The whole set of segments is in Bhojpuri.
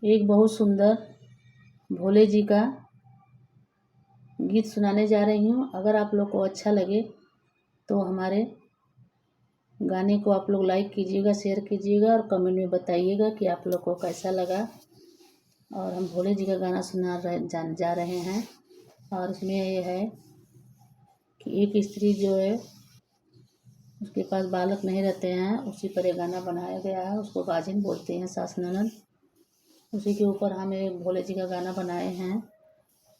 एक बहुत सुंदर भोले जी का गीत सुनाने जा रही हूँ। अगर आप लोग को अच्छा लगे तो हमारे गाने को आप लोग लाइक कीजिएगा, शेयर कीजिएगा और कमेंट में बताइएगा कि आप लोग को कैसा लगा। और हम भोले जी का गाना सुना रहे जा रहे हैं। और इसमें ये है कि एक स्त्री जो है उसके पास बालक नहीं रहते हैं, उसी पर एक गाना बनाया गया है। उसको बाजिन बोलते हैं, सास ननद। उसी के ऊपर हम एक भोले जी का गाना बनाए हैं।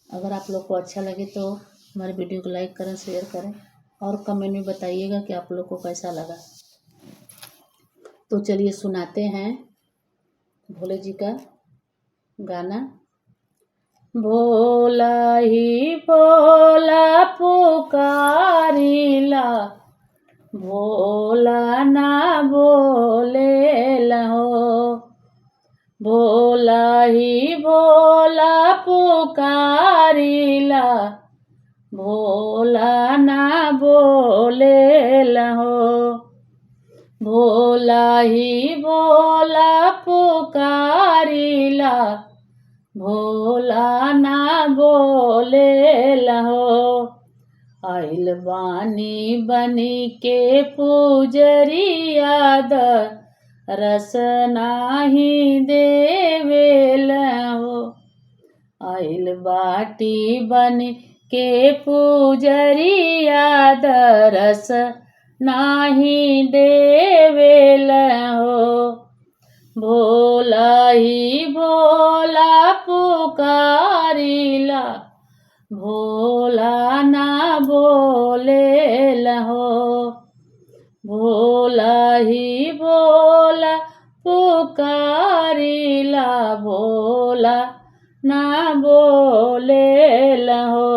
अगर आप लोग को अच्छा लगे तो हमारे वीडियो को लाइक करें, शेयर करें और कमेंट में बताइएगा कि आप लोग को कैसा लगा। तो चलिए सुनाते हैं भोले जी का गाना। भोला ही भोला पुकारिला, भोला ना बोले लहो। भोला ही भोला पुकारिला, भोला ना बोले लहो। भोला ही भोला पुकारिला, भोला ना बोले लहो। आइल बानी बनी के पूजरिया द रस नाही देवेल हो। आइल बाटी बनी के पूजरिया the रस नाही देवेल हो। भोला ही भोला पुकारिला, भोला ना बोले लहो। भोला ही भोला पुकारिला, भोला ना बोले लहो।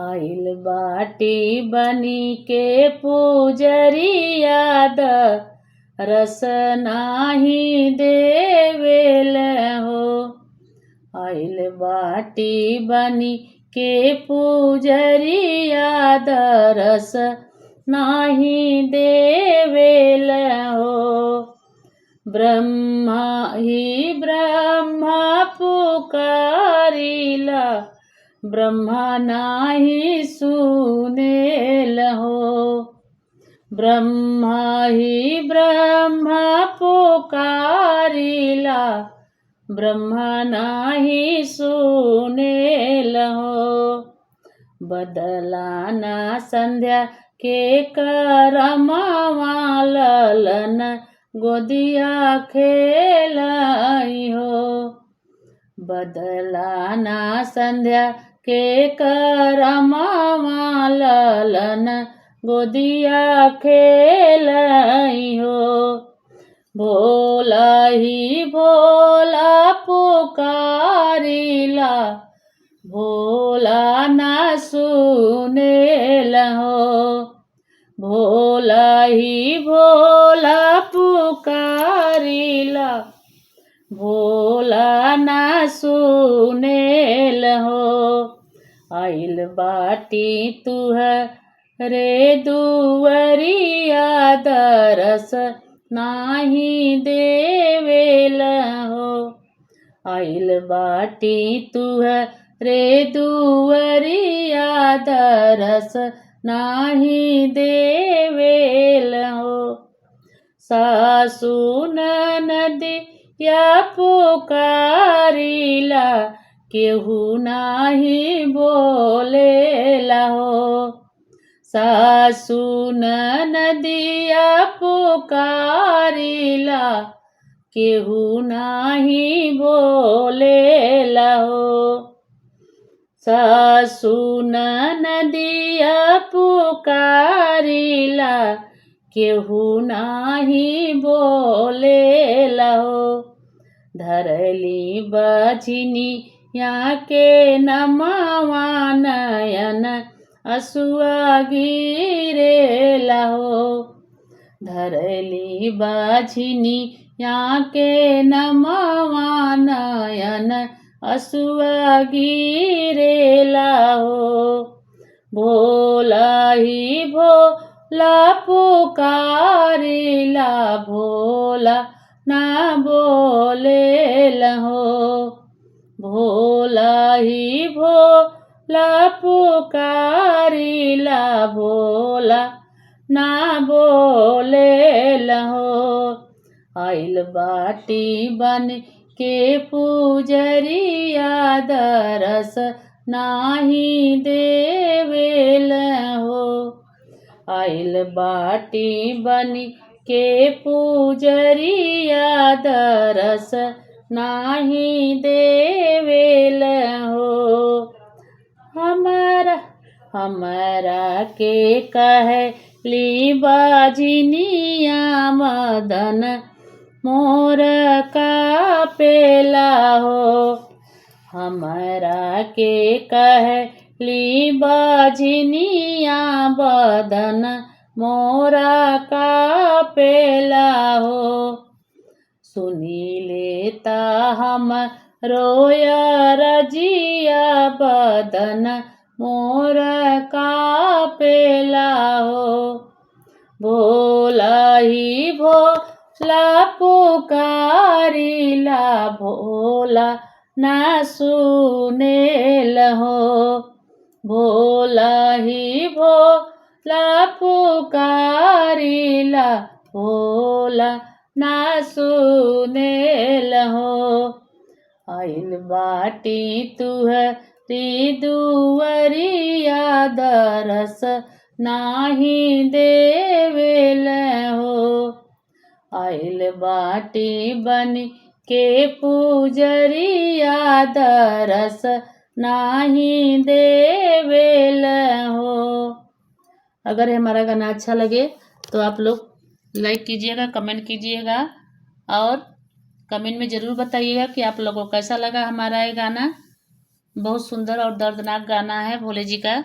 आइल बाटी बनी के पूजरिया the रस नाही देवेल हो। आइल बाटी बनी के पूजरिया the रस नाही देवेल हो। ब्रह्मा ही ब्रह्मा पुकारिला, ब्रह्मा नाही सुनेल हो। ब्रह्मा ही ब्रह्मा पुकारिला, ब्रह्मा नाही सुनेल हो। बदलाना संध्या के करमवा ललन गोदिया खेलाई हो। बदलाना संध्या के करमवा ललन गोदिया खेलाई हो। भोला ही भोला पुकारिला, भोला ना सुनेल हो। भोला ही भोला पुकारिला, भोला ना सुनेल हो। आइल बाटी तुह रे दुवरिया दरस नाही देवेल हो। आइल बाटी तुह रे दुवरिया दरस नाही देवेल हो। सासू ननदिया पुकारिला, केहू नाही बोलेला हो। सासू ननदिया पुकारिला, केहू नाही बोलेला हो। सासू ननदिया पुकारिला, केहू नाही बोलेला हो। धरली बझिनी या के नमवा नयन असुआ गिरेला हो। धरली बझिनी या के नमवा नयन असुआ गिरेला हो। भोला ही भोला पुकारिला, भोला ना बोले हो। भोला ही भोला पुकारिला भोला ना बोले हो। आइल बाटी बन के पुजरिया दरस नाही देवेल हो। आइल बाटी बन के पुजरिया दरस नाही देवेल हो। हमारा हमरा के कहली बाजनिया मदन मोर का पेला हो। हमरा के कहली बाजनिया बदन मोरा का पेला हो। सुनी लेता हम रोया रजिया बदन मोर का पेला हो। भोला ही भोला पुकारिला भोला ना सुनेल हो। भोला ही भोला पुकारिला भोला ना सुनेल हो। आइल बाटी तुहरी दुअरिया दरस नाही देवेल हो। आइल बाटी बन के पुजरिया दरस नाही देवेल हो। अगर हमारा गाना अच्छा लगे तो आप लोग लाइक कीजिएगा, कमेंट कीजिएगा और कमेंट में ज़रूर बताइएगा कि आप लोगों को कैसा लगा हमारा ये गाना। बहुत सुंदर और दर्दनाक गाना है भोले जी का।